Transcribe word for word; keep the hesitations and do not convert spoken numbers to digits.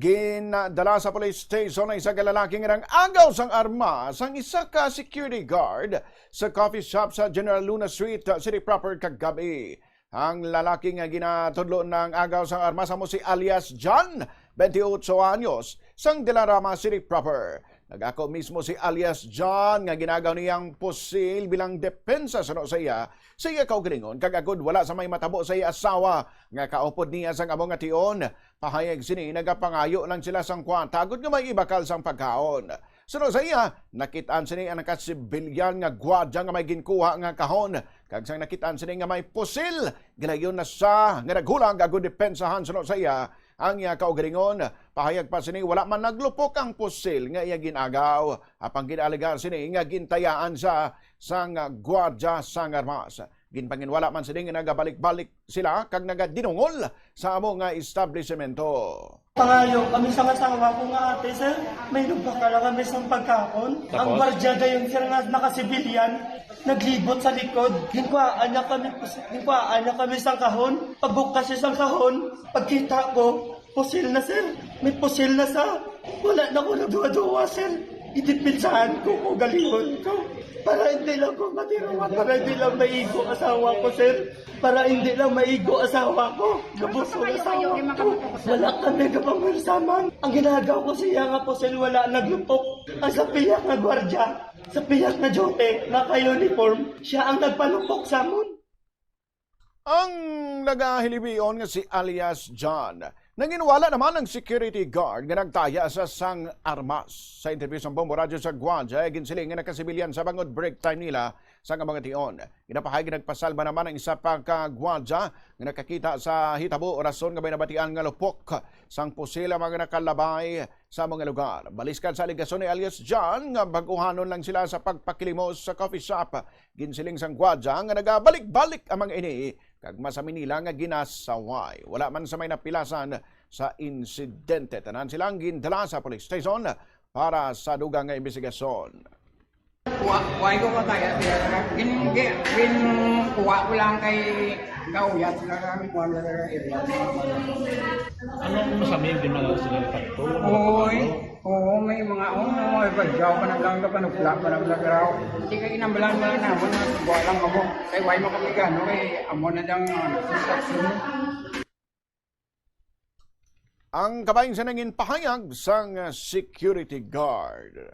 Gindala sa police station ang isa ka lalaki nga nag-agaw sang arma sang isa ka security guard sa coffee shop sa General Luna Street, uh, City Proper kagabi. Ang lalaki nga ginatudlo nang agaw sang armas amo si alias John, twenty-eight anyos, sang Dilarama City Proper. Nag-ako mismo si alias John nga ginagaw niya ang pusil bilang depensa suno sa iya, sa iya kaugalingon, kag agod wala sa may matabo sa iya asawa nga kaupod niya sang amo nga tion. Pahayag sini, nagapangayo lang sila sang kwarta agod nga may ibakal sang pagkaon. Suno sa iya, nakit-an sini ang nakasibilyan nga gwardiya nga may ginkuha nga kahon, kag sang nakit-an sini nga may pusil, gilayon na sa nga naghulag agud depensahan suno sa iya ang iya kaugalingon. Pahayag pa sini, wala man naglupok ang pusil nga iya gin-agaw, apang gin-alegar sini nga gintayaan sa sang gwardiya sang armas. Ginpanginwala man sini nga nagabalik-balik sila kag nagadinungol sa amo nga establisemento. Pangayo kami sa asawa ko nga, "Ate, sir, may nagpakala kami sa pagkaon." Ang Tapos? Gwardiya dayon, sir, nga nakasibilyan, naglibot sa likod. Ginkuhaan niya kami, ginkuhaan niya kami sa kahon. Pagbukas siya sa kahon, pagkita ko, pusil na, sir. May pusil na sa, wala na ko nagduwa-duwa, sir. Idipinsahan ko ko galihon ko. Para hindi lang ko matiruan, para hindi lang maigo asawa ko, sir. Para hindi lang maigo asawa ko. Kabusog asawa ko. Wala kami kapangulsaman. Ang ginagaw ko siya nga pusil, wala naglupok. Ang sa piyak nga gwardiya, sa piyak nga duty, naka-uniform, siya ang nagpalupok sa amon. Ang nagahilibion nga si alias John, nanginwala naman ang security guard nga nagtaya sa sang armas. Sa interview sa Bombo Radyo sa Guadya, ginsiling nga nakasibilyan sa bangod break time nila sa mga tion. Ginapahayag nga nagpasalba naman ang isa pa ka gwardiya nga nakakita sa hitabo, rason nga may nabatian nga lupok sang pusil ang mga nakalabay sa mga lugar. Baliskad sa alegasyon ni alias John nga bag-uhanon lang sila sa pagpakilimos sa coffee shop, ginsiling sang gwardiya nga nagabalik-balik ang mga ini kag masami nila nga ginasaway. Wala man sa may napilasan sa insidente. Tanan sila ang gindala sa police station para sa dugang nga imbestigasyon. Wa, wa ko makaya sila. Gin, gin, gin, kuha ko lang kay kauyat sila, kami kuha sila sa area. Ano ang masami yung ginagawa sila ng pagtulong? Oy, oo, may mga, oh, may bagyaw pa nagkangga, panukla pa naglagraw. Hindi ka inambalan mo lang naman, kuha lang ako. Kay why mo kami gano, kay amo na dang, ano, construction. Ang kabahin sa nangin pahayag sang security guard.